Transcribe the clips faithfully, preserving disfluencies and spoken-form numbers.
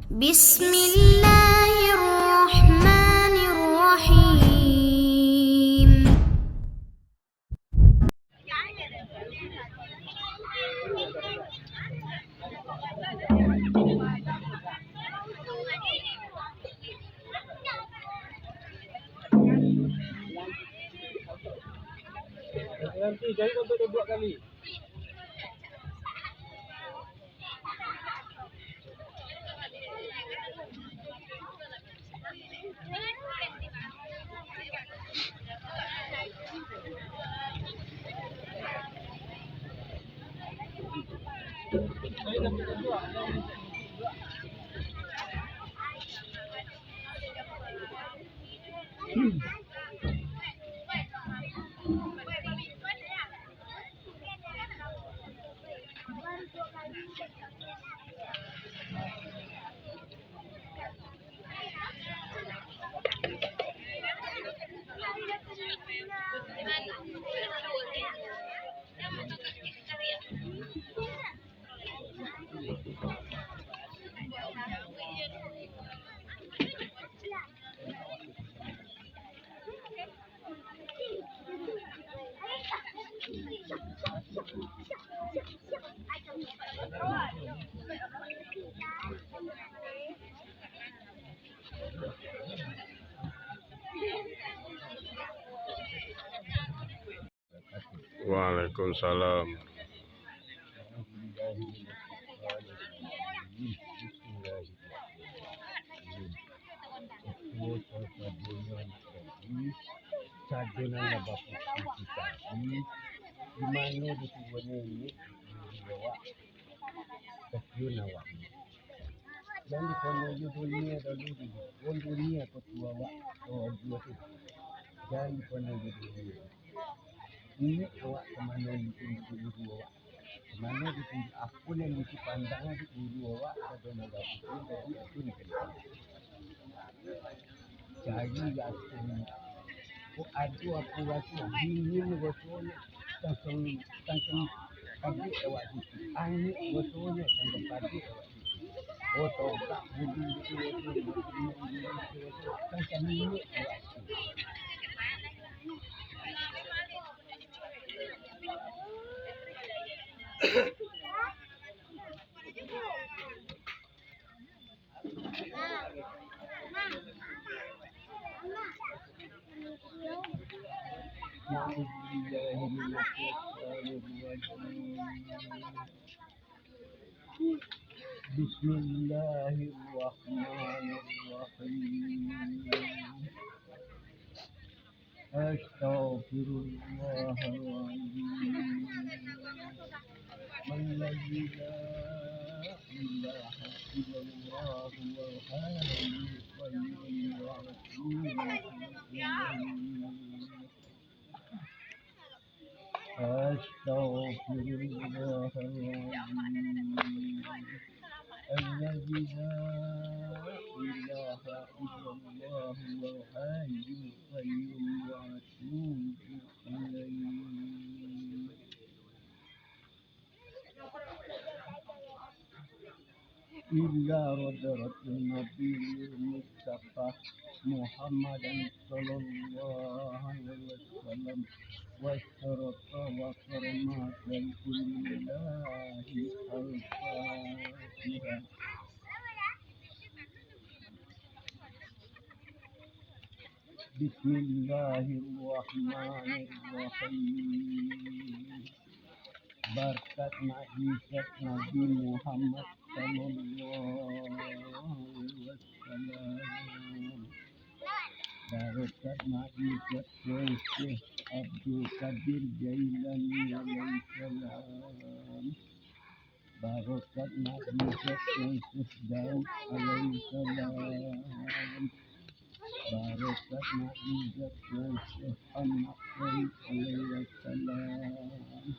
Bismillahirrahmanirrahim. Nanti jadi sampai dua kali. Waalaikumsalam. Sajo nan lah baputuih tadi, di mano di kubuannyo ini, di awak, kasian awak. Jan diponoiyo dunia dulu, di dunia ko tu awak, oh, dunia tu. Jan diponoiyo dunia. Ini awak ka mano di guru awak. Mano di guru, apo nan dipandang di guru awak, ado nan bagus, jadi apo nan kena. Cari raso. Kok ado apo raso, dingin rasonyo, tangkang, tangkang padek awak tu. Angek rasonyo, tangkang padek awak tu. Oh, togak bulu itu rasonyo, tangkang minyak awak tu. Bismillahirrahmanirrahim. Astaghfirullahaladzim. Alladzi la ilaha illallah wal hayyul qayyum wa atubu ilaih. Astaghfirullahaladzim. Alladzi la ilaha illallah wal hayyul qayyum wa atubu ilaih. Ila hadratin Nabi Mustafa Muhammadin sallallahu alaihi wasallam, wa syarafa wa karama, Al-Fatihah. Bismillahirrahmanirrahim. Barkat mukjizat Nabi Muhammad sallallahu alaihi wasallam. Barkat mukjizat Syekh Abdul Qadir Jailani alaihissalam. Barokatnyo Nabi Syekh Daud alaihissalam. Barokatnyo Nabi Syekh Ahmad Syarif alaihissalam.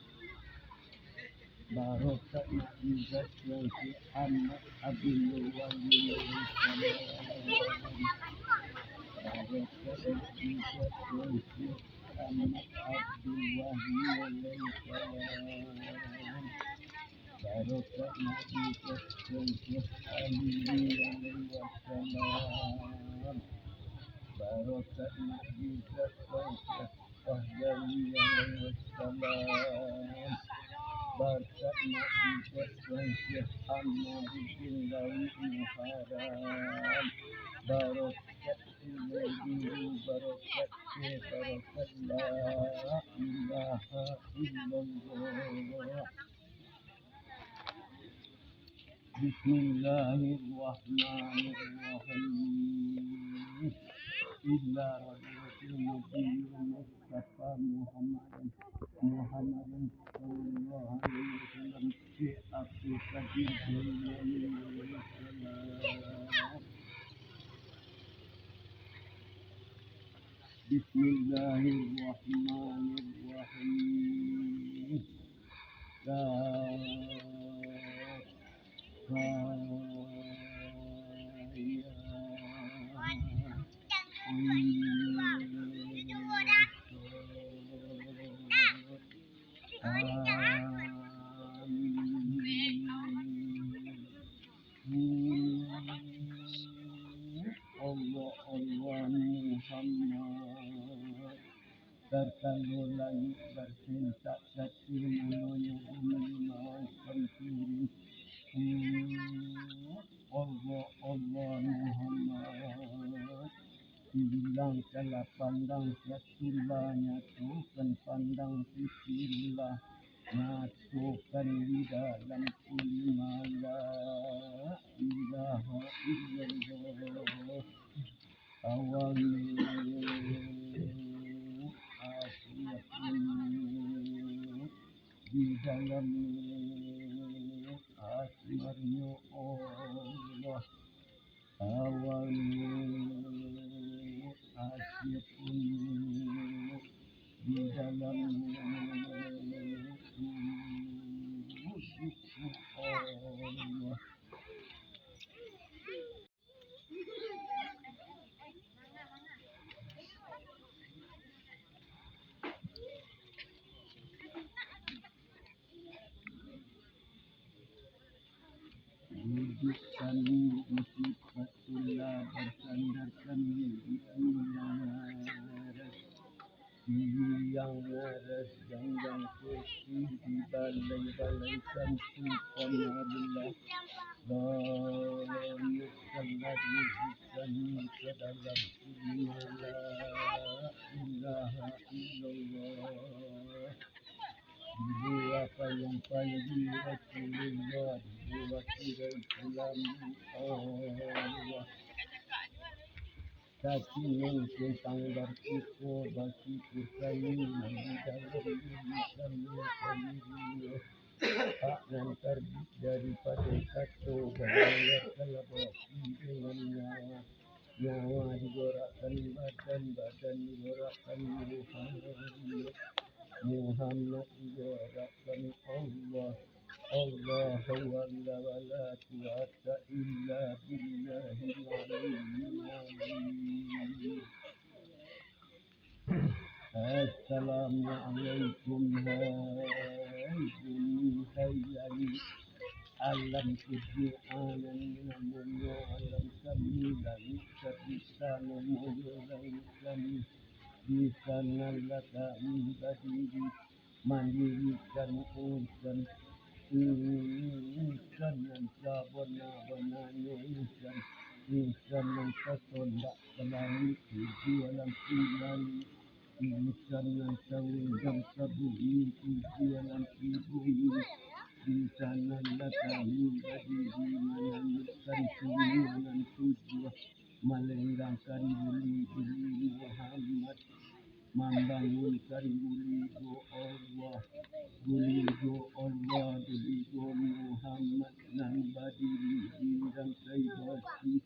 Barokatnyo Nabi Syekh Ahmad Abdul Wali alaihissalam. Barokatnyo Nabi Syekh Ahmad Abdul Wahid alaihissalam. Barokatnyo Nabi Syekh Ali alaihissalam. Barakat mukjizat Tuhan Syekh Pahlawi alaihissalam. Barakat mukjizat Tuhan Syekh Ammar bin Lawi Muharram. Barakat Ilmu Guru, barakat Syekh, barakat La ilaha illallah. Bismillahirrahmanirrahim. Ila hadratil Nabiyil Mustafa Muhammadin, Muhammadin sallallahu alaihi wasallam, Syekh Abdul Qadir Jailani alaihissalam. Bismillahirrahmanirrahim. Allah, Allah, Muhammad. Tarkalo langik barsintak, satu mulonyo bumi mawai sampiring. Allah, Allah, Muhammad. Hilangkanlah pandang, satulah nyatokan pandang, sisilah nyatokan di dalam kulima. La ilaha illallah. Awalnyo, akhirnyo, di dalamnyo, asmarnyo Allah. Awalnyo, akhirnyo, di dalamnyo, Allah. Wujud kami di sifatullah, bersandar kami di Tuhan. Siang maras, ganggang putih, di balai-balai sampu kamarlah. Banyakkanlah rizki kami ka dalam ilmu. La ilaha illallah. Dibuah payung-payung di Rasulullah, dibuah tirai tulang di Allah. Kaki nan simpang barkito, bakito kami di dalam diri kami sandiri. Hak nan tarbik daripado kato, balayar kalabati dengan nyawa. Nyawa digorakkan badan, badan digorakkan Muhammad. Muhammad digorakkan Allah. Allahu Akbar, wala quwwata illa billahil aliyyil azim. Assalamualaikum, hai bumi, hai langik. Alam tujuh, alam namonyo alam kami, langik sabisa namonyo langik kami. Di sanalah kami badiri, mandirikan insan, insan nan sabana-bananyo insan, insan nan tatondak ka langik tujuah, alam langik, insan nan taundam ka bumi tujuah, alam bumi. Di sanalah kami badiri, manandukan sungai nan tujuah, malenggangkan buli-buli Muhammad, mambangunkan buli go Allah, buli go Allah, buli go Muhammad nan badiri di rangkai basi.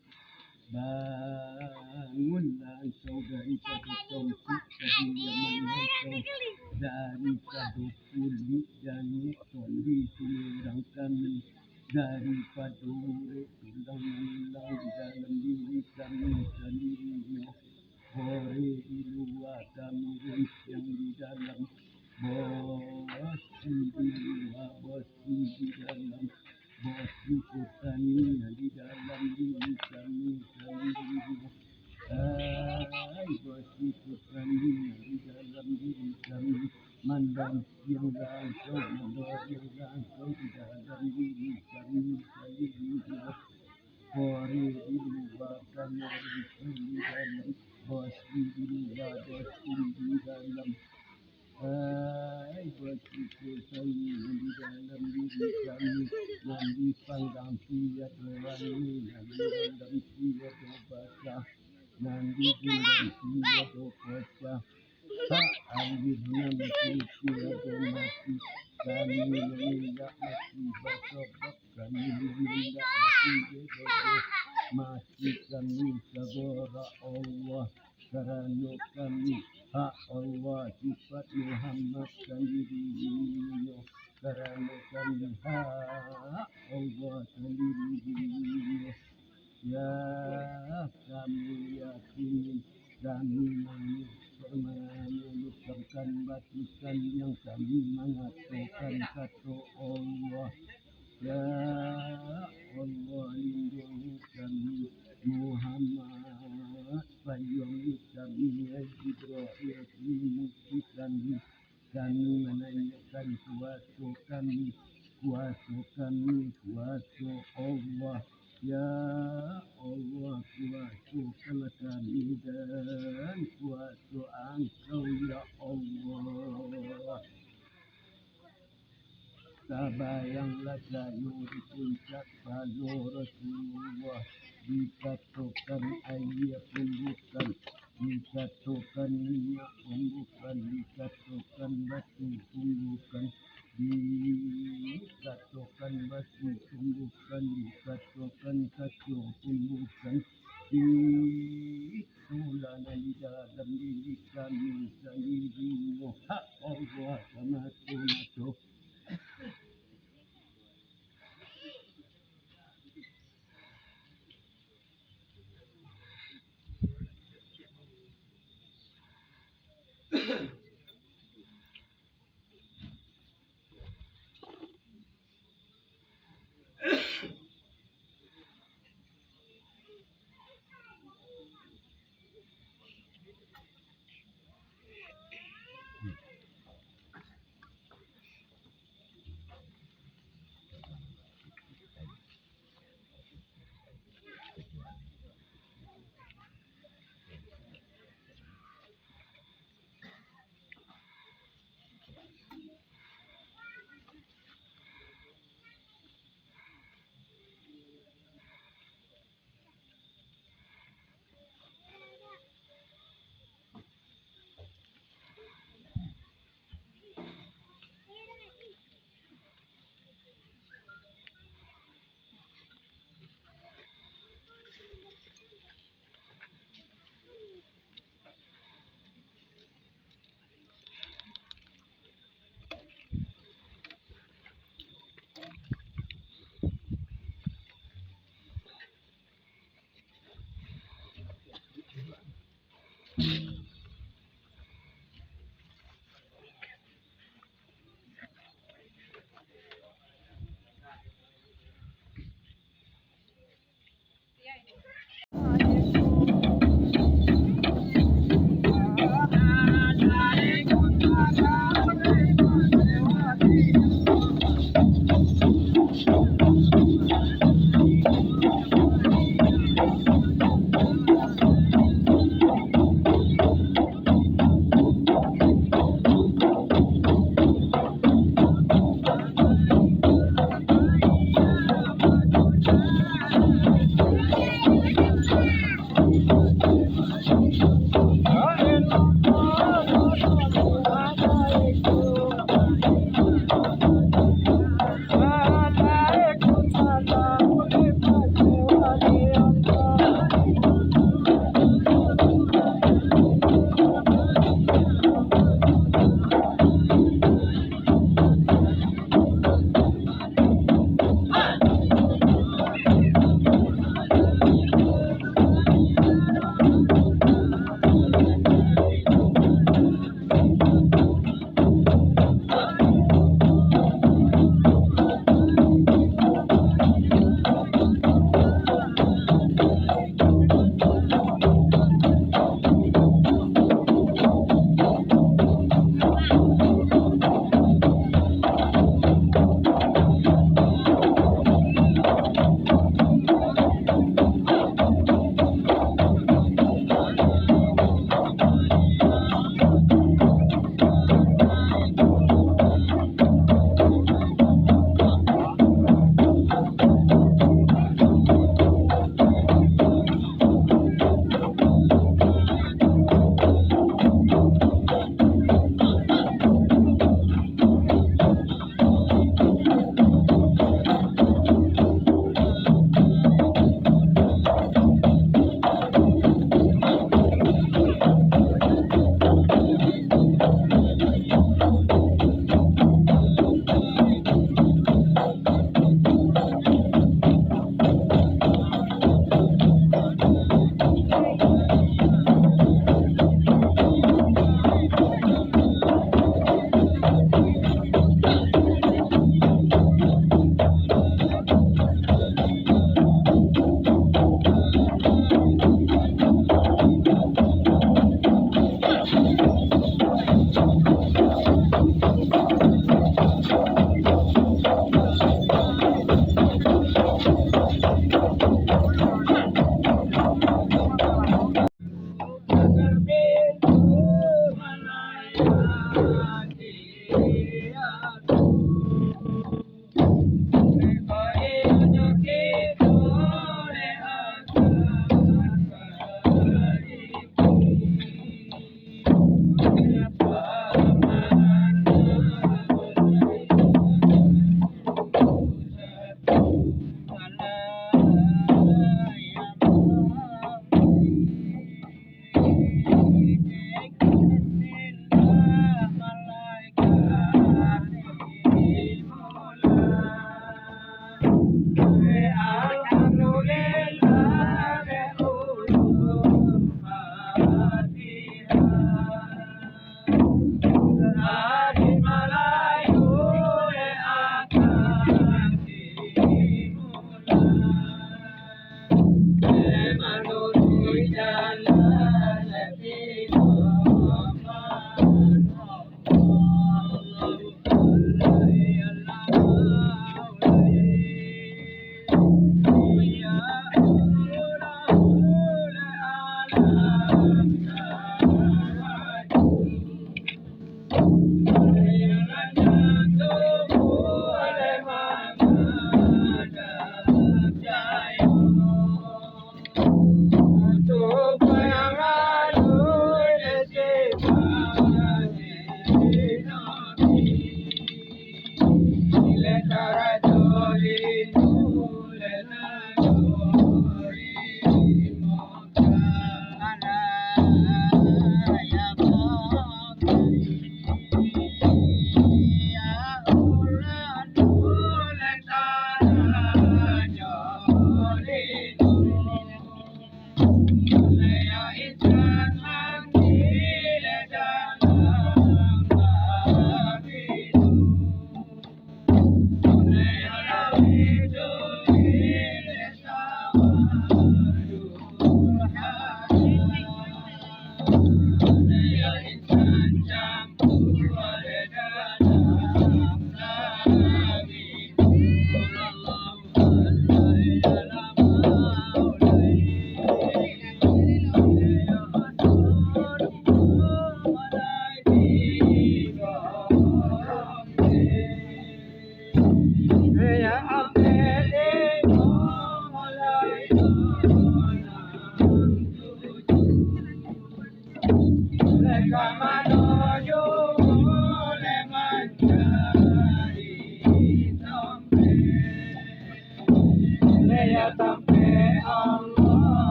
Bangunlah engkau daripado tompik kadiaman engkau, daripado kulik janiak tondi tulang kami, daripado urek tulang-tulang di dalam diri kami sandirinyo. Boreh di lua, tamuruih yang di dalam. Bosi di lua, bosi di dalam. Bosi kutani yang di Kori di luar, kamarin di dalam, bos di luar, bos di dalam. Ai, bos itu sayang di dalam diri kami, nan di panggang tiada wangi, nan di dalam tiada basah, nan di gunung tiada pacah. Hak air nan suci aja mati, kami nan indak mati basobok, kami nan indak mati basobok, mati kami sagoro Allah, karano kami hak Allah, sifat Muhammad sandirinyo, karano kami hak Allah sandirinyo. Ya, kami yakini, kami manu-, manuruikkan batusan yang kami mangatokan kato Allah. Ya Allah, lindungi kami, Muhammad, sayangi kami, Jibril, lindungi kami. Kami mananyokan kuaso kami, kuaso kami, kuaso Allah. Ya Allah, kuasokanlah kami dan kuaso Angkau, ya Allah. Tabayanglah sayo di puncak palo Rasulullah, dikatokan aia pun bukan, dikatokan minyak pun bukan, dikatokan batu pun bukan, dikatokan basi pun bukan, dikatokan kaco pun bukan, itulah nan di dalam diri kami sandiri, hak Allah samato-mato.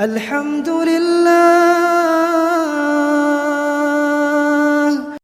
Alhamdulillah.